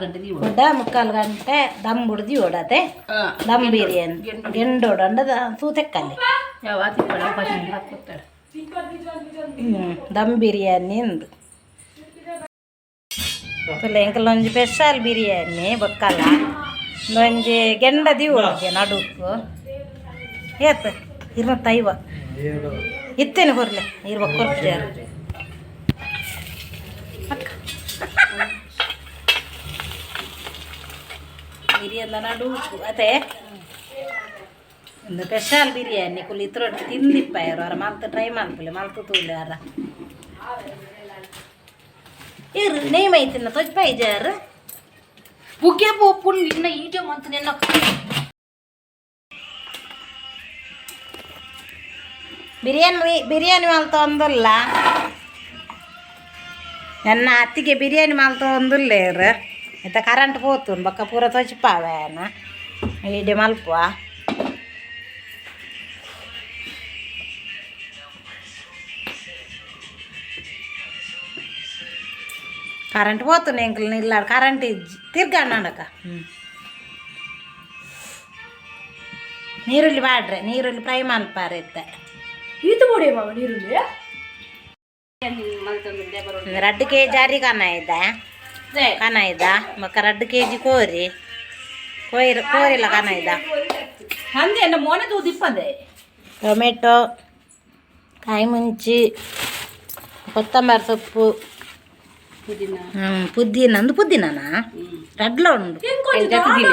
ಗಂಟೆ ದೀವೊಡು. ಕುಡ ಮುಕ್ಕಾಲು ಗಂಟೆ ದಮ್ ಬುಡ್ದು ದೀವೊಡತೆ. ದಮ್ ಬಿರಿಯಾನಿ ಗೆಂಡೋಡು ಅಂಡ ತೂತೆಕ್ಕಲ್ಲಿ. ಯಾವ ಆತಿಪ್ಪಡ ಫಸ್ಟ್ ಹಾಕ್ಕೊತ್ತಾರೆ. ದಮ್ ಬಿರಿಯಾನಿ ಇಂದು ತುಲೆ. ಎಂಕಲ್ ಒಂಜಿ ಸ್ಪೆಷಲ್ ಬಿರಿಯಾನಿ ಬೊಕ್ಕಲ. ಒಂಜಿ ಗೆಂಡ ದೀವೊಡುಗೆ ನಡುಕು. ಏತ್ 250 ಇತ್ತೇನೆ ಕೊರ್ಲೆ ಇರ್ವ ಕೊರ್ಪುಜಾರು ಅಕ್ಕ. ಬಿರಿಯಾನಿ ನಡುಕು ಅದೇ ಒಂದು ಸ್ಪೆಷಲ್ ಬಿರಿಯಾನಿ. ಕುಲ್ಲಿ ಇತ್ರೊಟ್ಟು ತಿಂದಿಪ್ಪಾಯರು ಅರ ಮಲ್ತು ಟ್ರೈ ಮಲ್ಪುಲೆ, ಮಲ್ತು ತೂಲೆ ಅರ. ಇರು ನೆಯ್ ಮೈತಿನ ತೊಜ್ಪಾಯಿ ಜಾರು. ಪುಗೆ ಪೋಪುನ್ ನಿನ್ನ ಈಜ ಮಂತ್ ನಿನ್ನ. ಬಿರಿಯಾನಿ ಬಿರಿಯಾನಿ ಮಲ್ತೊಂದುಲ್ಲ. ನನ್ನ ಅತ್ತಿಗೆ ಬಿರಿಯಾನಿ ಮಲ್ತೊಂದುಲ್ಲೇರು. ಇತ್ತ ಕರೆಂಟ್ ಪೋತುಂಡು, ಬೊಕ್ಕ ಪೂರ ತೊಜ್ಪಾವೇನ ಇಡೆ ಮಲ್ಪುವ. ಕರೆಂಟ್ ಪೋತುಂಡು ಎಂಕಲ್ ನಿಲ್ಲಾಡ್ ಕರೆಂಟ್ ಇಜ್ಜಿ. ತಿರ್ಗಣ್ಣಕ ಹ್ಞೂ ನೀರುಳ್ಳಿ ಪಾಡ್ರೆ, ನೀರುಳ್ಳಿ ಫ್ರೈ ಮಲ್ಪಾರೆ ಇತ್ತೆ. ಈತು ಬೋಡೆ ಮಾಮ ನೀರುಳ್ಳಿ. ರಡ್ಡು ಕೆಜಿ ಅರಿ ಕನ ಇದ್ದ ಕನ ಇದ್ದ. ಬೊಕ್ಕ 2 ಕೆಜಿ ಕೋರಿ ಕೋರಿ ಕೋರಿಲ್ಲ ಕನ ಇದ್ದ. ಅಂದೆ ಎನ್ನ ಮೋನೆ ತೂದಿಪ್ಪಂದೆ. ಟೊಮೆಟೊ, ಕಾಯಿ ಮುಂಚಿ, ಕೊತ್ತಂಬರಿ ಸೊಪ್ಪು. ಪುದೀನ. ಹ್ಮ್, ಪುದೀನ ಅಂದು ಪುದೀನನಾ ರಡ್ಲ ಉಂಡು.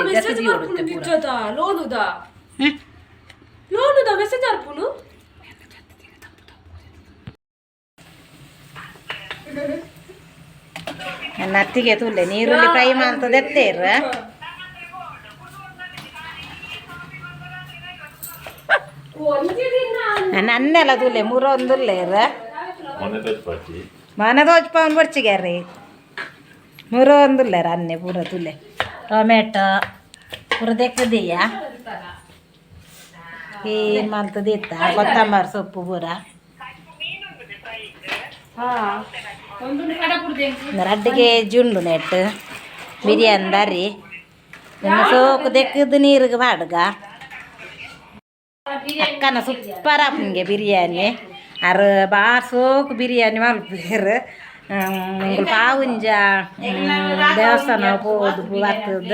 ಮೆಸೇಜ್ ಬರ್ಪುನು ನಿಜದ ಲೋನುದ? ಹ್ಮ್. ಲೋನುದ ಮೆಸೇಜ್ ಬರ್ಪುನು. ನನ್ನ ಅತ್ತಿಗೆ ತೂಲೆ, ನೀರುಳ್ಳಿ ಫ್ರೈ ಮಾಡ್ತದೆ ಎತ್ತೇರ್. ಒಂಜಿ ದಿನ. ನನ್ನ ಅನ್ನೆಲ್ಲ ತೂಲೆ, ಮೂರೊಂದುಲ್ಲೇರ್. ಮೊನ್ನೆ ತೋಚ್ಪಾಚಿ. ಮನೆ ದೋಚ್ಪವನ್ ಬಡ್ಚಿಗ್ಯಾರಿ. ಮೂರೊಂದುಲ್ಲೇರ್ ಅನ್ನೆ ಪೂರ ತೂಲೆ. ಟೊಮೆಟೊ ಪೂರ ದೆಕ್ಕದೀಯ, ಏನು ಮಲ್ತದ ಇತ್ತ. ಕೊತ್ತಂಬರಿ ಸೊಪ್ಪು ಪೂರ. ಒಂದು ಕಡ ಪುಡ್ದೆ. 2 ಕೆಜಿ ಉಂಡು ನೆಟ್ ಬಿರಿಯಾನಿ ದಾರಿ. ಇನ್ನು ಸೋಕು ದೆಕ್ಕದು ನೀರಿಗೆ ಬಾಡ್ಗ. ಅಕ್ಕನ ಸೂಪರ್ ಆಪುಂಗೆ ಬಿರಿಯಾನಿ. ಅರ್ ಬಾರ್ ಸೋಕು ಬಿರಿಯಾನಿ ಮಲ್ಪುವೆರ್. ಎಂಕುಲು ಪಾವುಂಜ ದೇವಸ್ಥಾನ ಪೋದು ಬತ್ತದ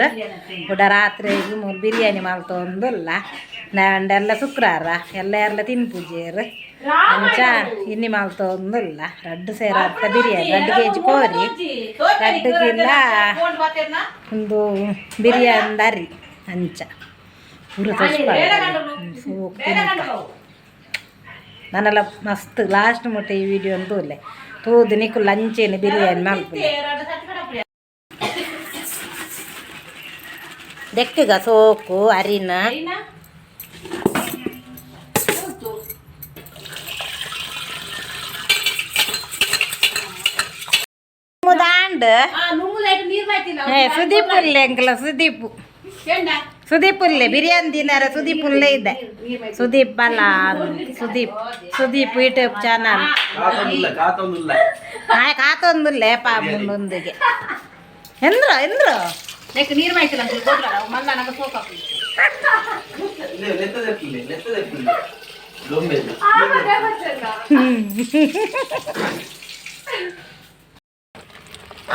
ಕುಡ ರಾತ್ರೆಗ್ ಮೂಲು ಬಿರಿಯಾನಿ ಮಲ್ತೊಂದುಲ್ಲ. ನಾಂಡೆಲ್ಲ ಶುಕ್ರಾರ ಎಲ್ಲ ಎಲ್ಲ ತಿನ್ಪುಜೆರ್. ಅಂಚ ಇನ್ನಿ ಮಲ್ತೊಂದುಲ್ಲ. ರಡ್ಡು ಸೇರ ಅತ್ತ ಬಿರಿಯಾನಿ. 2 ಕೆಜಿ ಕೋರಿ, 2 ಕಿಲ ಒಂದು ಬಿರಿಯಾನಿ ದಾರಿ. ಅಂಚ ಪೂರ ಸೋಕು ತಿನ್ಕ ನಾನೆಲ್ಲ ಮಸ್ತ್. ಲಾಸ್ಟ್ ಮುಟ್ಟ ಈ ವಿಡಿಯೋ ತೂಲೆ. ತೂದು ನಿಕುಲು ಅಂಚೆನೆ ಬಿರಿಯಾನಿ ಮಲ್ಪುಲೆ. ದೆಕ್ಕಗ ಸೋಕು ಅರಿನ. ದಾಂಡ್. ನೀರು ಮಾಯ್ತಿಲ್ಲ. ಏ ಸುದೀಪ್ ಉಲ್ಲೆ ಅಂಕಲ ಸುದೀಪ್. ಸುದೀಪ್ ಉಲ್ಲೆ, ಬಿರಿಯಾನಿ ತಿನ್ನಾರ ಸುದೀಪ್ ಉಲ್ಲೆ ಇದೆ. ಸುದೀಪ್ ಬಲ್ಲ, ಸುದೀಪ್ ಸುದೀಪ್ ಯೂಟ್ಯೂಬ್ ಚಾನಲ್. ಕಾತೊಂದುಲ್ಲ, ಕಾತೊಂದುಲ್ಲ. ಆಯ್ ಕಾತೊಂದುಲ್ಲೆ ಪಾ ಮುಂದೊಂದಿಗೆ ಎಂದ್ರ ಎಂದ್ರ. ಯಾಕೆ ನೀರು ಮಾಯ್ತಿಲ್ಲ ಅಂತ ಗೊತ್ತಲ್ಲ ಮಲ್ಲ ನಂಗೆ ಸೋಕಾಪು. ಲೆತ್ತದ ಲೆತ್ತದ ದೊಂಬೆ.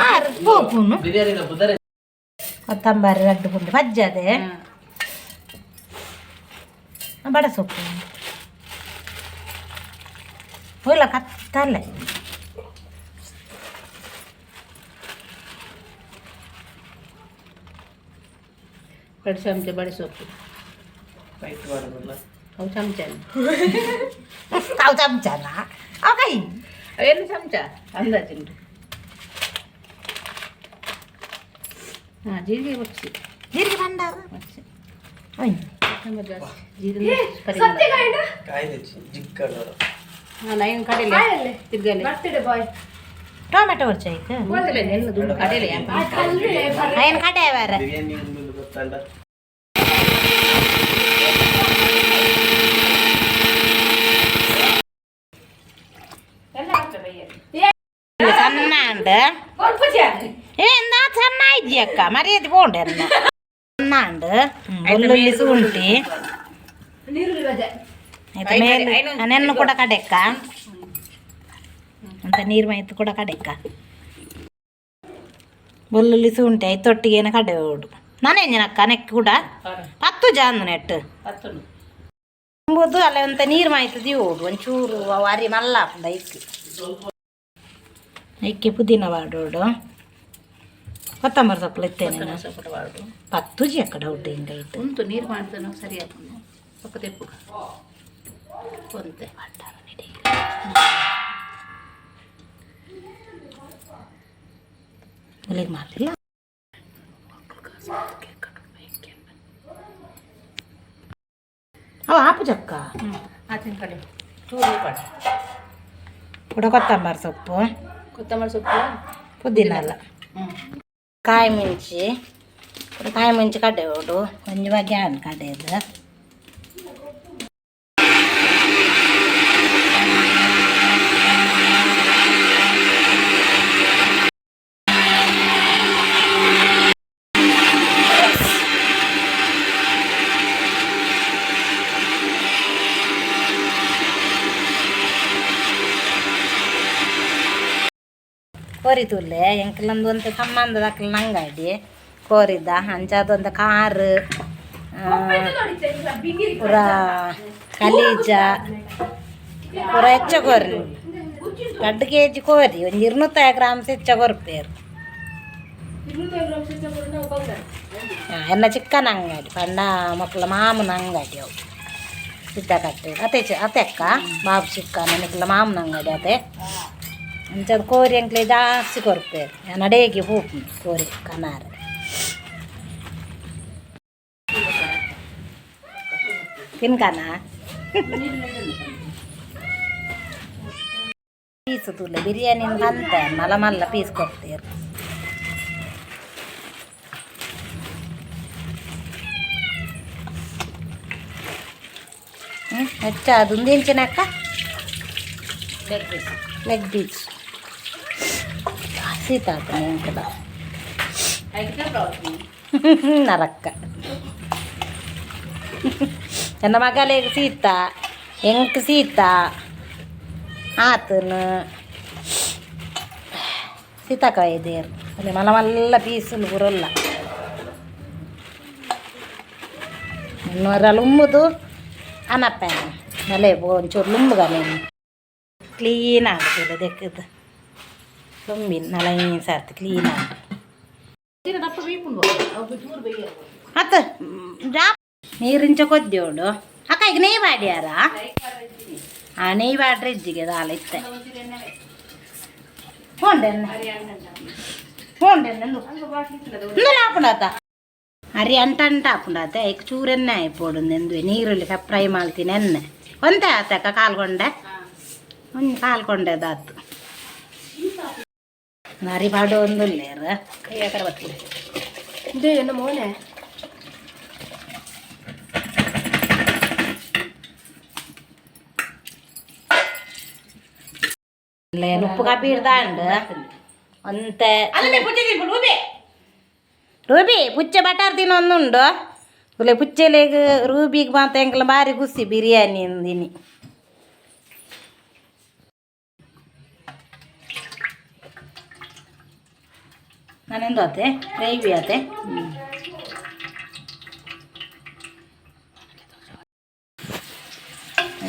ಆರು ಪೋಪುನು. ಬಿರಿಯಾನಿದ ಬುದರೆ. ಕೊತ್ತಂಬರಿ ರಡ್ಡು ಪುಂಡಿ ಬಜ್ಜದೆ ಬಡ ಸೊಪ್ಪು ಹೋಯ್ಲ ಕತ್ತಲೆ. 2 ಚಮಚ ಬಡೆ ಸೊಪ್ಪು. ಫೈಟ್ ಮಾಡೋದಲ್ಲ. ಅವು ಚಮಚ. ಅವು ಚಮಚನ ಅವು ಕೈ. ಅವೇನು ಚಮಚ ಅಂದಾಜುಂಟು. ಹಾಂ, ಜೀರಿಗೆ ಬಚ್ಚಿ. ಜೀರಿಗೆ ಭಂಡಾರ. ಬಚ್ಚಿ. ಒಯ್. ಕೊತ್ತಂಬರಿ ಜಾಸ್ತಿ, ಜೀರಿಗೆ ಪರಿಮಳ. ಕಾಯಿ తెచ్చి ಜಿಕ್ಕಡ. ಹಾಂ, ನೈನ್ ಕಡಲೆ ತಿರ್ಗಲೆ. Birthday boy. ಟೊಮೆಟೊ ಹೊರ್ಚೈಕ್. ಎಲ್ಲ ದುಡ್ಡು ಕಡಲೆ. ಅಯ್ಯನ ಕಡೆ ಬೇರೆ. ಬಿರಿಯಾನಿ ಒಂದು ಗೊತ್ತಲ್ಲ. ಸಣ್ಣ ಅಂಡ್. ಏ ನಾ ಸಣ್ಣ ಇಜ್ಜಿ ಅಕ್ಕ ಮರ್ಯಾದೆ ಪೋಂಡೆ ಅನ್ನಾಂಡ್ ಬೆಳ್ಳುಳ್ಳಿ ಶುಂಠಿ ಆಯ್ತು ಮೇಲೆ ನೆನ್ನು ಕೂಡ ಕಡೆಕ್ಕ ಅಂತ ನೀರು ಮಾಯ್ತು ಕೂಡ ಕಡೆಕ್ಕ ಬೆಳ್ಳುಳ್ಳಿ ಶುಂಠಿ ಆಯ್ತು ಒಟ್ಟಿಗೆ ಕಡೆ ಓಡು ನಾನೇಂಜಿನಕ್ಕ ನೆಕ್ ಕೂಡ ಪತ್ತು ಜಾಂದು ನೆಟ್ಟು ಎಂಬುದು ಅಲ್ಲ ಒಂತ ನೀರು ಮಾಯ್ತದೆ ಓಡು ಒಂಚೂರು ಅವು ಅರಿ ಮಲ್ಲ ಹಾಪುಂಡು ಐಕ್ಕಿ ಐಕ್ಕೆ ಪುದೀನ ವಾಡೋಡು ಕೊತ್ತಂಬರಿ ಸೊಪ್ಪು ಇತ್ತೇನೆ ಪತ್ತು ಜಿ ಅಕ್ಕಡ ಉಂಟು ಹಿಂಗಾಯ್ತು ಉಂಟು ನೀರು ಮಾಡ್ತಾನೆ ಸರಿ ಆಯ್ತು ಪಕ್ಕ ತೆಪ್ಪು ಒಂತೆ ಒಲೆಗೆ ಮಾಡಲಿಲ್ಲ ಅವ ಆಪು ಚಕ್ಕ ಆತಿನ ಕಡೆ ಚೂರು ಕಡೆ ಕೂಡ ಕೊತ್ತಂಬರಿ ಸೊಪ್ಪು ಕೊತ್ತಂಬರಿ ಸೊಪ್ಪು ಪುದೀನ ಅಲ್ಲ ಹ್ಞೂ ಕಾಯಿ ಮುಂಚಿ ಕೂಡ ಕಾಯಿ ಮುಂಚಿ ಕಡ್ಡೆ ಉಂಡು ಒಂಜಿ ಬಗೆ ಆನ್ ಕಡೆದು ಕೋರಿ ತುಲ್ಲೆ ಎಂಕಲಂದು ಒಂತೆ ಸಂಬಂಧದ ಅಕ್ಲ ನಂಗಾಡಿ ಕೋರಿದ್ದ ಅಂಚಾದೊಂದು ಕಾರು ಪೂರ ಕಲೀಜ ಪೂರ ಹೆಚ್ಚ ಕೋರಿ ಎರಡು ಕೆ ಜಿ ಕೋರಿ ಒಂದು 200 ಗ್ರಾಮ್ಸ್ ಹೆಚ್ಚ ಕೊರ್ಪೇರು. ಎನ್ನ ಚಿಕ್ಕನ ಅಂಗಡಿ ಪಂಡ ಮಕ್ಕಳ ಮಾಮನ ಅಂಗಡಿ ಅವು ಸಿದ್ಧ ಕಟ್ಟೆ ಅತೆ ಅತೆ ಅಕ್ಕ ಬಾಬು ಚಿಕ್ಕನ ನಿಕ್ಲ ಮಾಮನ ಅಂಗಡಿ ಅತೆ. ಅಂಚದ ಕೋರಿ ಅಂಕ್ಲೆ ಜಾಸ್ತಿ ಕೊರ್ಪೇರು ನಡೆಗೆ ಹೂಪು ಕೋರಿ ಕನಾರ ತಿನ್ಕಾನ ಪೀಸ್ ತುಲ್ಲ ಬಿರಿಯಾನಿ ಅಂತ ಮಲ್ಲ ಮಲ್ಲ ಪೀಸ್ ಕೊಡ್ತೀರಿ. ಹೆಚ್ಚ ಅದೊಂದು ಅಕ್ಕ ಲೆಗ್ ಪೀಸ್. ಲೆಗ್ ಪೀಸ್ ಸೀತ ಆತನ ಎಂಕದ ನರಕ್ಕ ನನ್ನ ಮಗಲಿಗೆ ಸೀತ ಎಂಕ್ ಸೀತ ಆತನ ಸೀತಾಕಾಯಿ ದೇರು ಅಲ್ಲಿ ಮಲ್ಲ ಮಲ್ಲ ಪೀಸುಲು ಬರೋಲ್ಲ ಇನ್ನೂರ ಲುಂಬುದು ಅನಪ್ಪ ಮಲೆ ಒಂಚೂರು ಲುಂಬುಗ ನೀನು ಕ್ಲೀನ್ ಆಗುದಿಲ್ಲ ದೆಕ್ಕದು ಲುಂಬಿ ನಲೈನ್ ಸರ್ತಿ ಕ್ಲೀನ್ ಆಗ ಅತ್ತ ನೀರಿಂಚ ಕೊದ್ದೋಡು ಅಕ್ಕ. ಈಗ ನೆಯ್ ಮಾಡ್ಯಾರ? ಆ ನೆಯ್ ಮಾಡ್ರೆ ಇಜ್ಜಿಗೆ ದಾಲ ಇತ್ತೆ ಹೋಂಡೆನ್ನ ಹೋಂಡೆನ್ನ ಆಪುಂಡಾತ ಅರಿ ಅಂಟ ಅಂಟ ಆಪುಂಡಾತೆ. ಐಕ್ ಚೂರೆನ್ನೆ ಆಯ್ಪೋಡು ಎಂದುವೆ ನೀರುಳ್ಳಿ ಫ್ರೈ ಮಾಡ್ತೀನಿ ಎಣ್ಣೆ ಒಂತೆ ಆತಕ್ಕ ಕಾಲ್ಕೊಂಡೆ ಒಂದು ಕಾಲ್ಕೊಂಡೆ ಅದಾತು ಅರಿ ಪಾಡು ಒಂದುಲ್ಲೇರು. ಇದೇ ಎನ್ನ ಮೋನೆ. ಉಪ್ಪು ಕಾಪಿ ಹಿಡ್ದಾಂಡ್ ಒಂತೆ ರೂಬಿ ಪುಚ್ಚೆ ಬಟಾರ್ ತಿನ್ನ ಒಂದುಂಡು ಉಲೆ ಪುಚ್ಚೆಲೆಗ್ ರೂಬಿಗೆ ಮಾತ ಎಂಕಲ ಬಾರಿ ಖುಷಿ ಬಿರಿಯಾನಿ ಅಂದಿನಿ. ನಾನೆಂದು ಆತೆ ಗ್ರೇವಿ ಆತೆ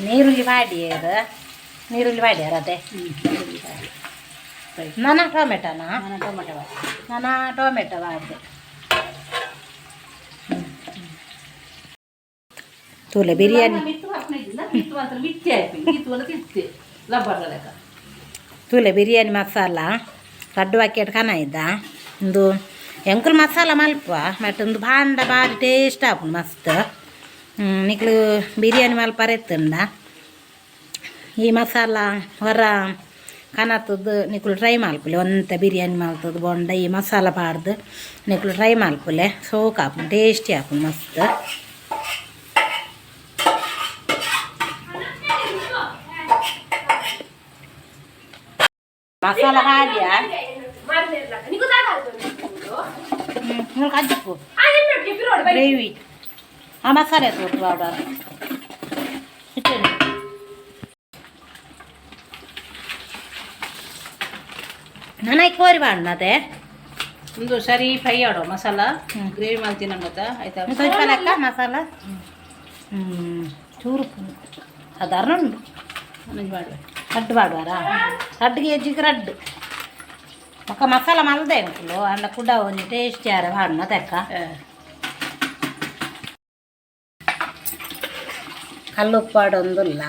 ನೀರುಳ್ಳಿ ಮಾಡಿ ಅದು ನೀರುಳ್ಳಿ ಮಾಡ್ಯಾರ ಅದೇ. ನಾನ ಟೊಮೆಟೊನಾ? ಟೊಮೆಟೊ. ನಾನಾ ಟೊಮೆಟೊ ಮಾಡಿದೆ ತೂಲೆ ಬಿರಿಯಾನಿ. ಮಿತ್ತು ಹಾಕ್ನಿದ್ದಿಲ್ಲ, ಮಿತ್ತು ಮಾತ್ರ ಮಿತ್ತಿ ಆಯ್ತು, ಮಿತ್ತು ವಲ ತಿತ್ತೆ ಲಬ್ಬರ್ ಲೆಕ್ಕ. ತೂಲೆ ಬಿರಿಯಾನಿ ಮಸಾಲ ರಡ್ಡು ಪ್ಯಾಕೆಟ್ ಕನ ಇದ್ದ. ಇಂದು ಎಂಕುಲು ಮಸಾಲ ಮಲ್ಪ ಬಟ್ ಒಂದು ಭಾಂಡ ಬಾರಿ ಟೇಸ್ಟ್ ಆಪುಂಡು ಮಸ್ತ್. ನಿಕ್ಲು ಬಿರಿಯಾನಿ ಮಲ್ಪರೆ ಇತ್ತುಂಡ ಈ ಮಸಾಲ ಹೊರ ಕನತದ್ದು ನಿಕುಲು ಟ್ರೈ ಮಲ್ಪುಲೆ. ಒಂತೆ ಬಿರಿಯಾನಿ ಮಲ್ತದ್ದು ಬೊಂಡ ಈ ಮಸಾಲ ಪಾಡ್ದು ನಿಕುಲು ಟ್ರೈ ಮಲ್ಪುಲೆ. ಸೋಕ್ ಆಪುಂಡು, ಟೇಸ್ಟಿ ಆಪುಂಡು ಮಸ್ತ್. ಮಸಾಲ ಹಾಡ್ಯಾ. ಮೂರು ಕಜ್ಜಿಪ್ಪು ಗ್ರೇವಿ ಆ ಮಸಾಲೆ ತೋರ್ತು ಆರ್ಡರ್. ನಾನು ಕೋರಿ ಬಾಣ್ಣದೆ. ಒಂದು ಸರಿ ಫ್ರೈ ಆಡೋ ಮಸಾಲ ಗ್ರೇವಿ ಮಾಡ್ತೀನಿ ಗೊತ್ತಾ ಆಯ್ತಾ? ಸ್ವಲ್ಪ ಲೆಕ್ಕ ಮಸಾಲ ಚೂರು ಸಾಧಾರಣ ಉಂಟು. ಒಂದೊಂದು ಮಾಡುವೆ. ರಡ್ಡು ಮಾಡುವಾರ ರಡ್ಡುಗೆ ಎಜ್ಜಿಗೆ ರಡ್ಡು ఒక ಮಸಾಲ ಮಲ್ದೆ ಉಂಟು ಅಂಡ ಕುಡ ಒಂಜಿ ಟೇಸ್ಟ್ ಯಾರ ಬಾಡ್ನ ತೆಕ್ಕ. ಕಲ್ಲು ಉಪ್ಪಾಡೊಂದುಲ್ಲ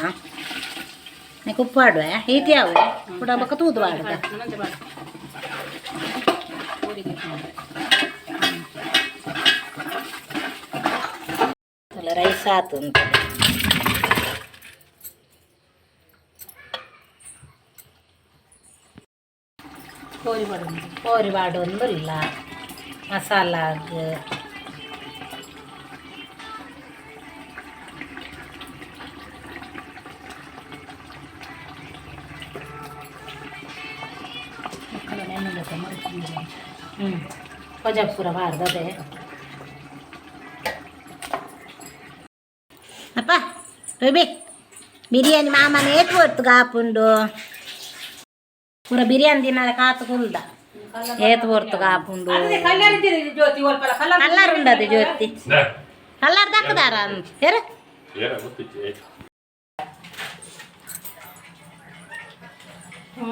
ನೀಕು ಉಪ್ಪಾಡುವೆ ಈತಿ ಯಾವೆ ಕುಡ ಬೊಕ್ಕ ತೂದು ಬಾಡುದ. ಒಂದೊಂದು ಮಾಡು. ಊರಿಗೆ. ರೈಸ್ ಆತು ಅಂತ. ಕೋರಿ ಮಾಡೋದು. ಕೋರಿ ಬಾಡೊಂದುಲ್ಲ ಮಸಾಲಾಗ್. ಹ್ಞೂ ಕೊಜಪುರ ಬಾರ್ದದೆ ಅಪ್ಪ ರೂಬಿ ಬಿರಿಯಾನಿ ಮಾಮನ ಏತ್ ಹೊತ್ತು ಕಾಪುಂಡು ಪೂರ ಬಿರಿಯಾನಿ ತಿನ್ನದ ಕಾತು ಕುಲ್ದ ಏತ್ ಹೊರ್ತು ಕಾಪುಂಡು. ಜ್ಯೋತಿ ಒಲ್ಪ ಕಲರ್. ಕಲ್ಲರ್ ಉಂಡದು ಜ್ಯೋತಿ. ಕಲ್ಲರ್ ದಕ್ಕದಾರ ಹೇರ. ಏನ ಗೊತ್ತಿತ್ತು. ಹ್ಞೂ.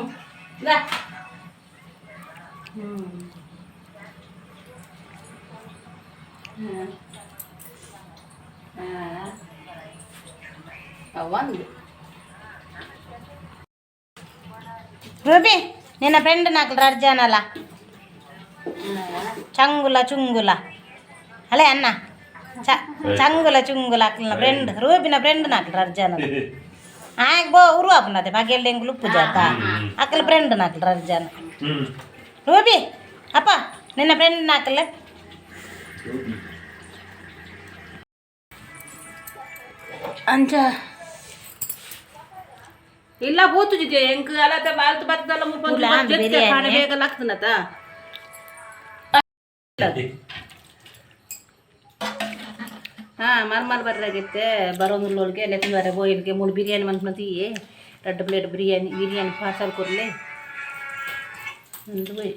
ಹ್ಞೂ ಹಾಂ ಒಂದು. ರೂಬಿ ನಿನ್ನ ಫ್ರೆಂಡ್ ನಾಕಲ್ ಅರ್ಜಾನಲ್ಲ ಚಂಗುಲ ಚುಂಗುಲ ಅಲೇ ಅಣ್ಣ ಚಂಗುಲ ಚುಂಗುಲ ಅಕ್ಲನ ಫ್ರೆಂಡ್ ರೂಬಿನ ಫ್ರೆಂಡ್ ನಾಕಲ್ ಅರ್ಜಾನಲ್ಲ ಆಗ ಬೋ ಉರು ಅಪ್ಪನದೆ ಬಗೆಲ್ ಎಂಗುಲು ಉಪ್ಪು ಜಾತ ಅಕ್ಕಲ ಫ್ರೆಂಡ್ ನಾಕಲ್ ಅರ್ಜಾನ. ಹ್ಮ್. ರೂಬಿ ಅಪ್ಪ ನಿನ್ನ ಫ್ರೆಂಡ್ ನಾಕಲ್. ಅಂಚ ಇಲ್ಲ ಬೂತು ಜಿದೆ ಎಂಕ್ ಅಲತ ಬಾಲ್ತು ಬತ್ತದಲ್ಲ ಮುಲ್ಪ. ಪುಲ ಅಂದ್ ಬಿರಿಯಾನಿ. ಬೇಗ ಲಾಗ್ತನತ. ಹಾ ಮರ್ಮಲ್ ಬರ್ರಾಗಿತ್ತೆ ಬರೋದುಲ್ಲೋಳ್ಗೆ ಲೆಕ್ಕಂದಾರೆ ಬೋಯಿಲ್ಗೆ ಮೂರು ಬಿರಿಯಾನಿ ಮನ್ಸ್ಮತಿ ಎರಡು ಪ್ಲೇಟ್ ಬಿರಿಯಾನಿ ಬಿರಿಯಾನಿ ಪಾರ್ಸಲ್ ಕೊರ್ಲೆ ಒಂದು ಬೋಯ್.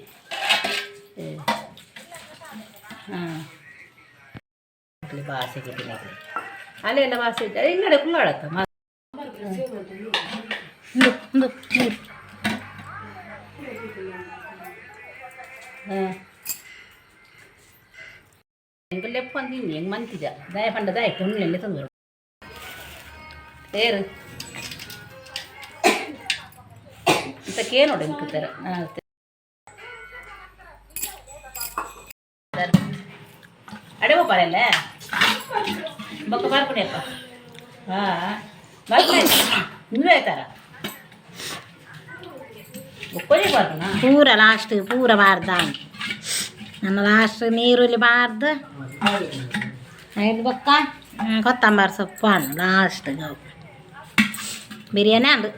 ಹಾಂ ಬಾಸೆಗೆ ತಿನ್ನಕ್ಕೆ ಅಲ್ಲೆಲ್ಲ ಬಾಸೆ ಇಲ್ಲಡೆ ಕುಳ್ಳಾಡತ್ತ. ಇಂದು ಇಂದು ನೀರು. ಹಾಂ ಎಂಕ್ ಲೆಪ್ಪ ಅಂದಿನಿ ಹೆಂಗೆ ಮಂತಿಜ ದಾಯ ಪಂಡ ದಾಯ ಕೊಣ್ಣೆಲ್ಲ ತಂದರು ತೇರು ಇಂತಕ್ಕೇ ನೋಡಿ ಎಂಕುತ್ತಾರೆ. ಅಡೆ ಹೋಪಾರಲ್ಲ ಬೊಕ್ಕ ಬಾರ್ಪುಣಿಯಪ್ಪ ಹಾಂ ಬರ್ಪುಣೆ ನೀವೇ ಆಯ್ತಾರ ಬೊಕ್ಕೋಜಿ ಬಾರ್ಪುಣ. ಪೂರ ಲಾಸ್ಟ್ ಪೂರ ಬಾರ್ದ ನನ್ನ ಲಾಸ್ಟ್ ನೀರುಳ್ಳಿ ಬಾರ್ದು ಐದು ಬೊಕ್ಕ ಕೊತ್ತಂಬರಿ ಸೊಪ್ಪು ಅನ್ನ ಲಾಸ್ಟ್ ಬಿರಿಯಾನಿ ಅಂದು.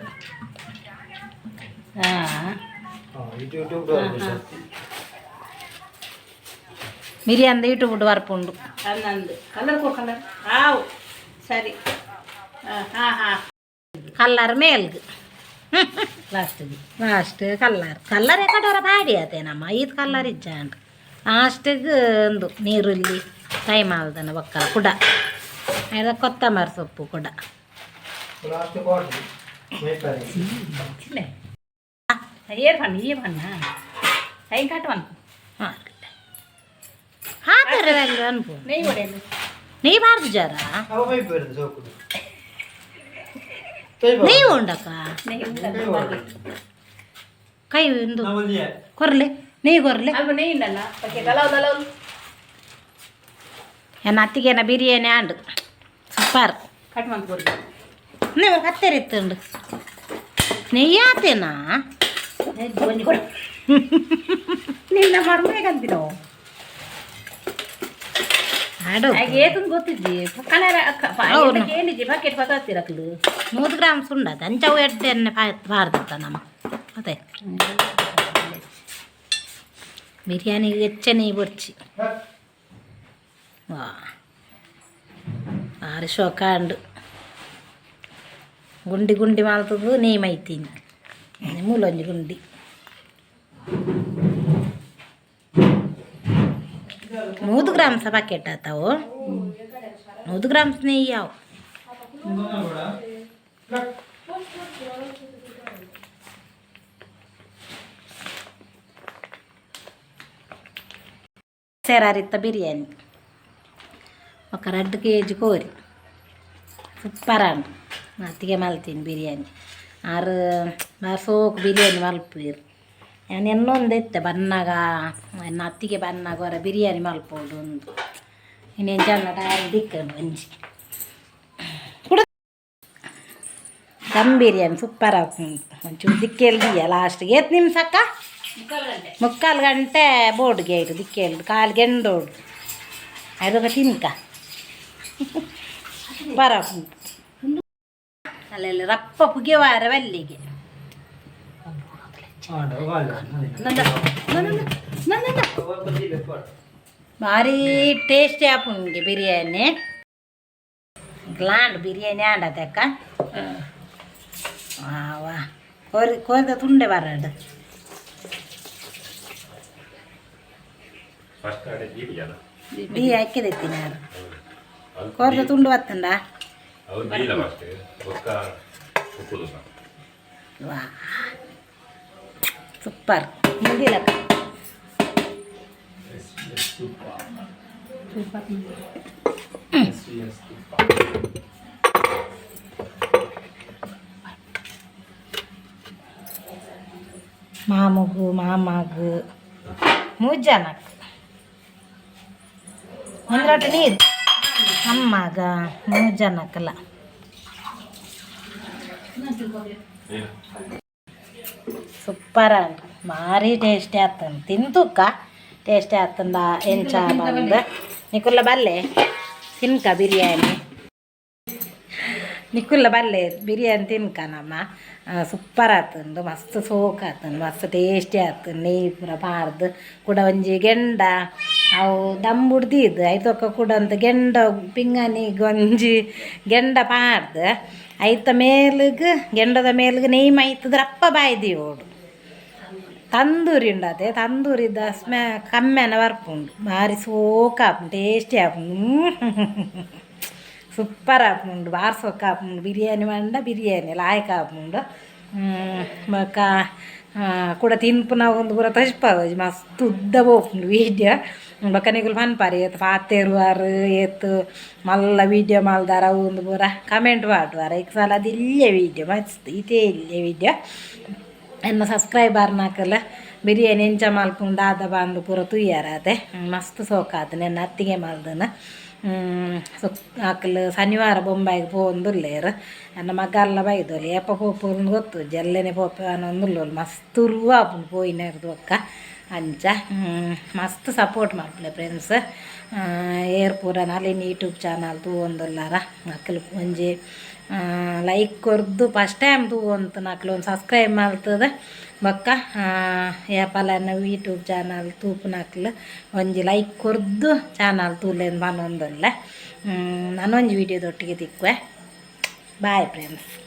ಹಾಂ. ಬಿರಿಯಾನಿ ಇಟ್ಟು ಬಿಟ್ಟು ಬರ್ಪುಂಡು. ಹನ್ನೊಂದು ಕಲರ್ ಕೊ ಕಲರ್ ಆವು ಸರಿ ಹಾಂ ಹಾಂ ಹಾಂ. ಕಲ್ಲರ್ ಮೇಲ್ಗ್. ಲಾಸ್ಟಿಗೆ. ಲಾಸ್ಟ್ ಕಲ್ಲರ್ ಕಲ್ಲರ್ ಎಕಡೋರ ಬಾಡಿ ಆತೆ ನಮ್ಮ ಐದು ಕಲ್ಲರ್ ಇಜ್ಜಾಂಡ್ ಲಾಸ್ಟಿಗೆ ಒಂದು ನೀರುಳ್ಳಿ ಫ್ರೈ ಮಾಡ್ದನ ಬೊಕ್ಕ ಕುಡ ಐದ ಕೊತ್ತಂಬರಿ ಸೊಪ್ಪು ಕುಡ. ಏರ್ ಬಣ್ಣ ಈ ಬಣ್ಣ ಐನ್ ಕಟ್ಟವನ್. ಹಾತಾರೆ ಅನ್ಪು. ನೆಯ್ ಒಡೆಯಲು. ನೆಯ್ ಬಾರ್ದು ಜರ. ನೆಯ್ ಉಂಡಕ್ಕ. ನೆಯ್. ಕೈ ಒಂದು ಕೊರ್ಲೆ ನೆಯ್ ಕೊರ್ಲೆ. ಅಲ್ಪ ನೆಯ್ ಉಂಡಲ್ಲ ಪಕ್ಕೆ ಕಲಾವ್ ಲಲಾವ್. ಎನ್ನ ಅತ್ತಿಗೆನ ಬಿರಿಯಾನಿ ಆಂಡು ಸೂಪರ್. ಕಟ್ ಮಂತ್ ಕೊರ್ಲೆ. ನೀವು ಕತ್ತೆರಿತ್ತುಂಡು ನೆಯ್ಯಾತೇನಾ. ಒಂಜಿ ಕೊಡು ನಿನ್ನ ಮರ್ಮೇಗಂತಿನೋ. ಆಡು. ಹಾಗೆ ಏತಂದು ಗೊತ್ತಿದ್ದಿ ಕಲರ್. ಹೌದು. ಏನಿಜಿ ಬಕೆಟ್ ಪತ್ತಾತಿರಕ್ಲು. 100 ಗ್ರಾಮ್ಸ್ ಉಂಡದು ಅಂಚವು ಎಡ್ಡೆ ಎಣ್ಣೆ ಬಾರ್ದಿತ್ತ ನಮ್ಮ ಅದೇ. ಬಿರಿಯಾನಿ ಹೆಚ್ಚ ನೆಯ್ಯಿ ಬೊರ್ಚಿ. ವಾ, ಬಾರಿ ಶೋಕ ಅಂಡು. ಗುಂಡಿ ಗುಂಡಿ ಮಲ್ತದು ನೆಯ್ ಮೈತೀನಿ. ಮೂಲೊಂಜಿ ಗುಂಡಿ. 100 ಗ್ರಾಮ್ಸ ಪ್ಯಾಕೆಟ್ ಆತಾವು. 100 ಗ್ರಾಮ್ಸ್ ನೆಯ್ಯಿ ಯಾವು. ಸೇರಾರಿತ್ತ ಬಿರಿಯಾನಿ ఒక 2 ಕೆಜಿ ಕೋರಿ. ಸೂಪರ್ ಅಂಡು. ಅತ್ತಿಗೆ ಮಲ್ತೀನಿ ಬಿರಿಯಾನಿ. ಆರು ಬಾರಿ ಸೋಕು ಬಿರಿಯಾನಿ ಮಲ್ಪುವೆರ್. ಯಾನ್ ಎನ್ನೊಂದು ಇತ್ತೆ ಬನ್ನಾಗ ಎನ್ನ ಅತ್ತಿಗೆ ಬನ್ನಾಗ ಹೊರ ಬಿರಿಯಾನಿ ಮಲ್ಪೊಡು ಉಂದು. ಇನ್ನೇನು ಜನ ಟೈಮ್ ದಿಕ್ಕಂಡು ಒಂಜಿ ಕುಡ ದಮ್ ಬಿರಿಯಾನಿ ಸೂಪರ್ ಆಪುಂಡು. ಒಂಚೂರು ದಿಕ್ಕೆಲ್ ದೀಯ ಲಾಸ್ಟ್ಗೆ. ಏತ್ ನಿಮಿಷ ಅಕ್ಕ? 3/4 ಗಂಟೆ ಬೋರ್ಡ್ಗೆ ಐಟು ದಿಕ್ಕೆಲ್ಡು ಕಾಲು ಗೆಂಡೋಡು ಐದೊಕ ತಿನ್ಕ ಸೂಪರ್ ಆಪುಂಡು. ಅಲ್ಲೆಲ್ಲ ರಪ್ಪ ಪುಗೆವಾರ ಬಲ್ಲಿಗೆ. ಭಾರಿ ಟೇಸ್ಟಿ ಆಪುಂಡು ಬಿರಿಯಾನಿ. ಗ್ಲಾಂಡ್ ಬಿರಿಯಾನಿ ಆಂಡದಕ್ಕ. ವಾ, ಕೋರಿ ಕೋರಿದ ತುಂಡೆ ಬರಡು. ಫಸ್ಟ್ ಆಡೆ ದೀಡಿಯಲ್ಲ. ಬಿ ಹಾಕಿದೆತ್ತೀನಿ ಯಾರು ಕೋರಿದ ತುಂಡು ಬತ್ತಂಡ. ಅವ್ರು ದೀಲ ಫಸ್ಟ್ ಬೊಕ್ಕ ಉಪ್ಪುದು. ವಾ, ಸೂಪರ್. ಮುಂದಿಲಕ್ಕ. ಎಸ್ ಎಸ್ ತುಪ್ಪ, ಎಸ್ ಎಸ್ ತುಪ್ಪ. ಮಾಮಗು ಮಾಮಗು ಮೂರು ಜನಕ್ಕೆ ಒಂದ್ರೊಟ್ಟು ನೀರು. ಅಮ್ಮಾಗ ಮೂರು ಜನಕ್ಕಲ್ಲ. ಏನು? ಸೂಪರ್ ಅಂಡ್, ಭಾರಿ ಟೇಸ್ಟಿ ಆಗ್ತದೆ. ತಿಂತುಕ್ಕ ಟೇಸ್ಟಿ ಆಗ್ತದ. ಎಂಚ ಬಂದು ನಿಕುಲ್ಲ ಬಲ್ಲೆ ತಿನ್ಕ ಬಿರಿಯಾನಿ. ನಿಕುಲ್ಲ ಬಲ್ಲೆ ಬಿರಿಯಾನಿ ತಿನ್ಕ. ನಮ್ಮ ಸೂಪರ್ ಆತಂದು, ಮಸ್ತ್ ಸೋಕ್ ಆತಂದು, ಮಸ್ತ್ ಟೇಸ್ಟಿ ಆತಂದು. ನೆಯ್ಯಿ ಪೂರ ಪಾರ್ದು ಕುಡ ಒಂಜಿ ಗೆಂಡ ಅವು ದಮ್ ಬುಡ್ದಿದ್ದು ಐತೊಕ್ಕ ಕೂಡ ಅಂತ ಗೆಂಡ ಪಿಂಗಾಣಿಗ್ ಒಂಜಿ ಗೆಂಡ ಪಾಡ್ದು ಐತ ಮೇಲಗ್ ಗೆಂಡದ ಮೇಲ್ಗ್ ನೆಯ್ ಮೈತದ ರಪ್ಪ ಬಾಯಿ ದೀವೊಡು. ತಂದೂರಿ ಉಂಡತೆ, ತಂದೂರಿದ ಸ್ಮ್ಯಾ ಕಮ್ಮೆನ ಬರ್ಪುಂಡು. ಭಾರಿ ಸೋಕ್ ಆಪುಂಡು, ಟೇಸ್ಟಿ ಆಪುಂಡು, ಸೂಪರ್ ಆಪುಂಡು, ಬಾರಿ ಸೊಕ್ಕ ಆಪುಂಡು. ಬಿರಿಯಾನಿ ಮಂಡ ಬಿರಿಯಾನಿ ಲಾಯ್ಕ್ ಆಪುಂಡು. ಬೊಕ್ಕ ಕುಡ ತಿನ್ಪುನ ಒಂದು ಪೂರ ತಜ್ಪಾವೊಜಿ. ಮಸ್ತ್ ಉದ್ದ ಪೋಪುಂಡು ವೀಡಿಯೋ. ಬೊಕ್ಕ ನಿಕುಲು ಪನ್ಪರ್ ಏತ್ ಪಾತೆರುವಾರ್, ಏತ್ ಮಲ್ಲ ವೀಡಿಯೋ ಮಲ್ದಾರ ಅವು ಒಂದು ಪೂರ ಕಮೆಂಟ್ ಪಾಡುವಾರ್. ಐಕ್ ಸಲ ಅದು ಇಲ್ಲೇ ವೀಡಿಯೋ ಮಸ್ತ್ ಇತೇ ಇಲ್ಲೇ ವೀಡಿಯೋ. ಎನ್ನ ಸಬ್ಸ್ಕ್ರೈಬರ್ನಕುಲು ಬಿರಿಯಾನಿ ಎಂಚ ಮಲ್ಪುಂಡು ದಾದ ಬಂದು ಪೂರ ತೂಯರಾತೆ. ಮಸ್ತ್ ಸೋಕಾತು. ನೆನ್ನ ಅತ್ತಿಗೆ ಮಲ್ದನ. ಅಕ್ಲು ಶನಿವಾರ ಬೊಂಬಾಯಿಗೆ ಪೋವೊಂದುಲ್ಲೆರ್. ಎನ್ನ ಮಗಲ್ಲ ಬೈದೊಲಿ. ಏಪ ಪೋಪುಂದು ಗೊತ್ತುಜ್ಜಿ. ಎಲ್ಲೆನೆ ಪೋಪೆ ಪನೊಂದುಲ್ಲೊಲು. ಮಸ್ತ್ ಉರ್ವ ಆಪುಂಡು ಪೋಯಿನೆರ್ದ್ ಬೊಕ್ಕ. ಅಂಚ ಮಸ್ತ್ ಸಪೋರ್ಟ್ ಮಲ್ಪುಲೆ ಫ್ರೆಂಡ್ಸ್. ಏರ್ ಪೂರ ನಲಿನ್ ಯೂಟ್ಯೂಬ್ ಚಾನಲ್ ತೂವೊಂದುಲ್ಲಾರ ಅಕ್ಲು ಒಂಜಿ ಲೈಕ್ ಕೊರ್ದು ಫಸ್ಟ್ ಟೈಮ್ ತೂವೊಂತು ಒಂದು ಸಬ್ಸ್ಕ್ರೈಬ್ ಮಲ್ತದ ಬೊಕ್ಕ ಏಪಲ ಎನ್ನ ಯೂಟ್ಯೂಬ್ ಚಾನಲ್ ತೂಪುನಕ್ಲು ಒಂಜಿ ಲೈಕ್ ಕೊರ್ದು ಚಾನಲ್ ತೂಲೆಂದ್ ಪನೊಂದುಲ್ಲೆ. ನನೊಂಜಿ ವೀಡಿಯೋದೊಟ್ಟಿಗೆ ತಿಕ್ಕುವೆ. Bye friends.